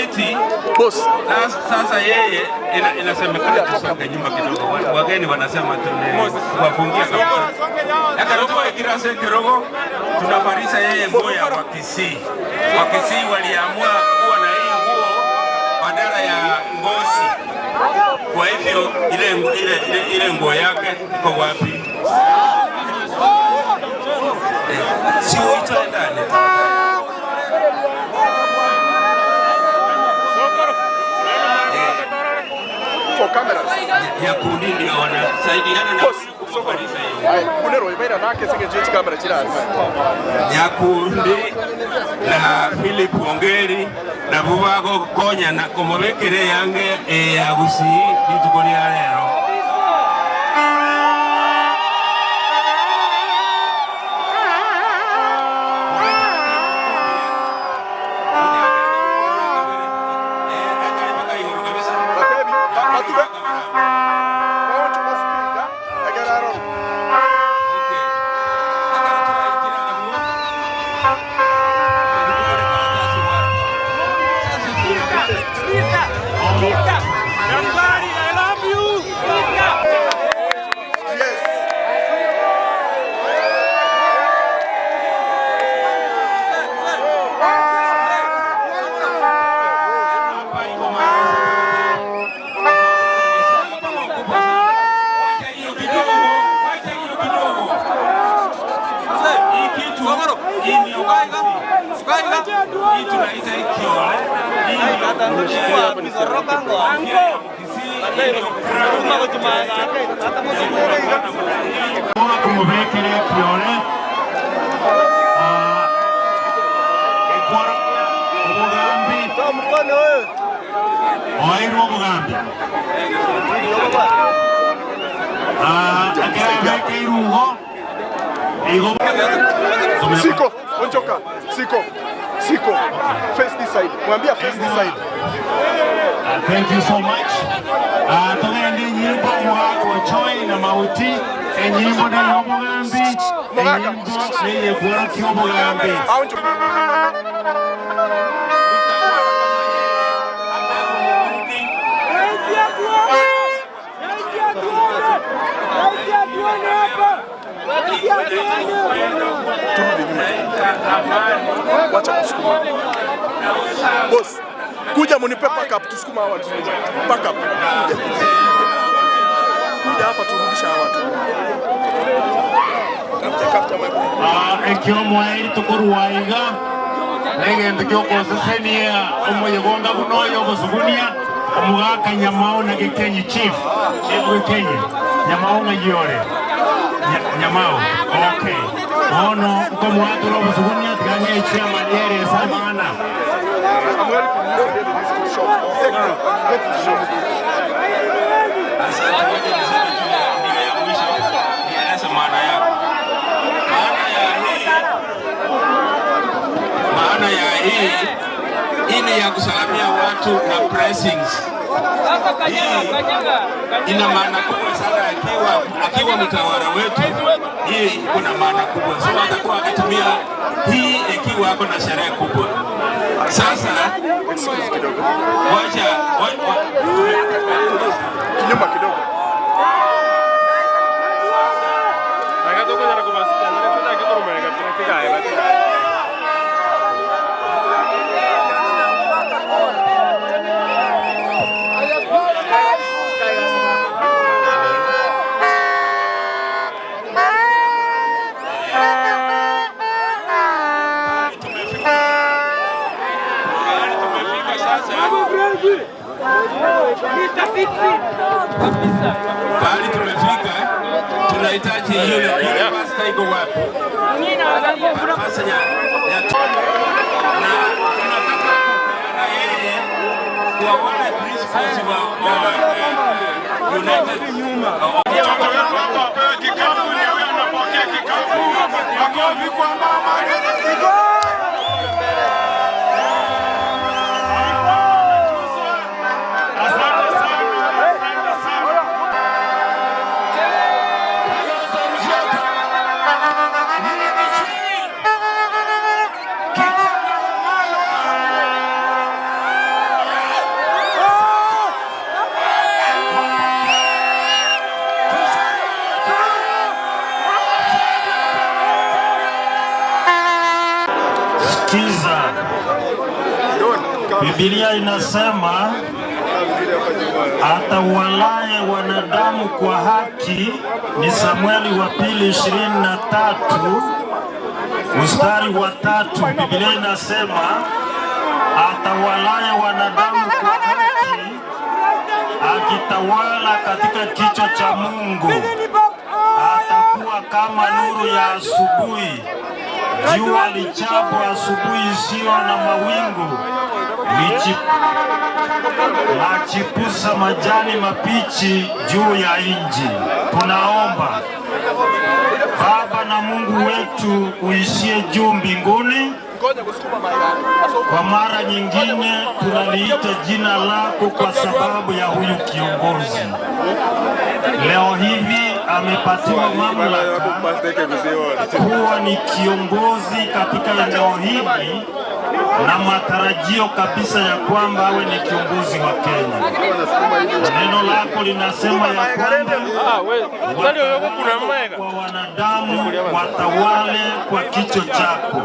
Kiti. Boss. Na sasa yeye inasemekana tusonge nyuma kidogo. Wageni wanasema tumewafungia kabisa. Akarogo kirase kirogo tunafarisha yeye nguo ya Wakisii. Wakisii waliamua kuwa na hii nguo badala ya ngozi. Kwa hivyo ile nguo yake iko wapi? Si uitoe ndani. For cameras. Ya kundi ndio wanasaidiana na Boss. kufarisha hiyo. Aye, kunero ibaira nake singe camera chira. Nyakundi na Philip Ongeri nabo bagokonya na komobekere yange ya Gusii rituko ria rero. Batebi, batube. Baoncho basipinga. Egeraro. Yes. Hapa iko Wacha hiyo kidogo, wacha hiyo kidogo. Hii kitu, hii ndio hii tunaita ikiole. Hii ndio Kisii, hii ndio crown. Kumubekere kiore ekwara omugambi owairwe omugambi akerabeke irugo igo. Siko, onchoka. Siko. Siko. Face this side. Mwambia face this side. Thank you so much. Tugende nyimbo mwako choi na mauti enyimbo neyomugambi enyimbo neyekwara kyomugambi. Aoncho. Turudi nyuma. Wacha kusukuma. Boss, kuja munipe backup tusukuma hawa watu. Backup. Kuja. Kuja hapa turudisha hawa watu. Capture, capture my Ekio mwairi tukurwaiga negento kyokosesenia omoyegonga bunoyo obosugunia omugaka Nyamao na Gikenyi chief chief Gikenyi Nyamao ng'ayiore Nyamao, okay, ono nkomwatura obosugunia tigang'e chairman yeresa maana. I'm helping you to get this shot. Take it. Get the shot. Asante, ngoja niseme tu ndio ya mwisho, nieleze maana yake. Maana ya hii ni ya kusalamia watu na blessings. Hii ina maana kubwa sana akiwa mtawala wetu, hii iko na maana kubwa. So atakuwa akitumia hii ikiwa ako na sherehe kubwa. Sasa Excuse kidogo. Wacha Kinyuma kidogo. Mahali tumefika sasa, pahali tumefika, tunahitaji yule pastor iko wapi? Pastor ya na tunataka na yeye kwa wale principals wa United Mtoto wetu hapa apewe kikapu, ndio huyo anapokea kikapu. Makofi kwa mama. Asante sana, asante sana. Biblia inasema atawalaye wanadamu kwa haki, ni Samueli wa pili 23 mstari wa 3. Biblia inasema atawalaye wanadamu kwa haki, akitawala katika kichwa cha Mungu, atakuwa kama nuru ya asubuhi, jua lichapo asubuhi isiyo na mawingu, lachipusa majani mabichi juu ya nchi. Tunaomba Baba na Mungu wetu uishie juu mbinguni, kwa mara nyingine tunaliita jina lako kwa sababu ya huyu kiongozi. Leo hivi amepatiwa mamlaka kuwa ni kiongozi katika eneo hili na matarajio kabisa ya kwamba awe ni kiongozi wa Kenya. Neno lako linasema ya kwamba kwa wanadamu watawale kwa kicho chako,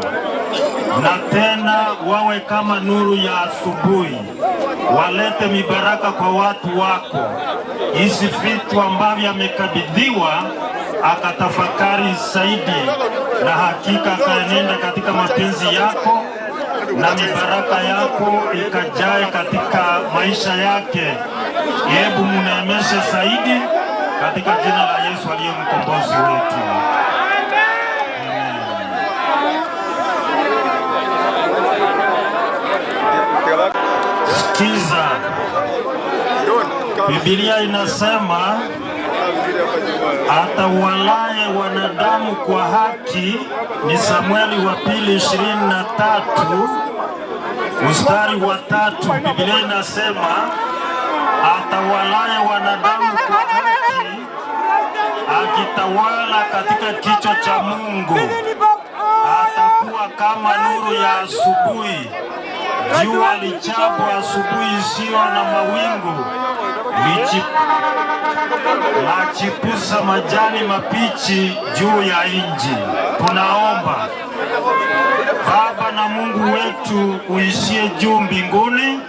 na tena wawe kama nuru ya asubuhi, walete mibaraka kwa watu wako. Hizi vitu ambavyo amekabidhiwa akatafakari zaidi, na hakika akaenenda katika mapenzi yako na mibaraka yako ikajae katika maisha yake. Hebu muneemeshe zaidi katika jina la Yesu aliye mkombozi wetu. Sikiza, Biblia inasema atawalaye wanadamu kwa haki, ni Samueli wa pili 23 mstari wa 3. Biblia inasema atawalaye wanadamu kwa haki, akitawala katika kichwa cha Mungu, atakuwa kama nuru ya asubuhi, jua lichapo asubuhi isiyo na mawingu, lachipusa majani mabichi juu ya nchi. Tunaomba Baba na Mungu wetu uishie juu mbinguni,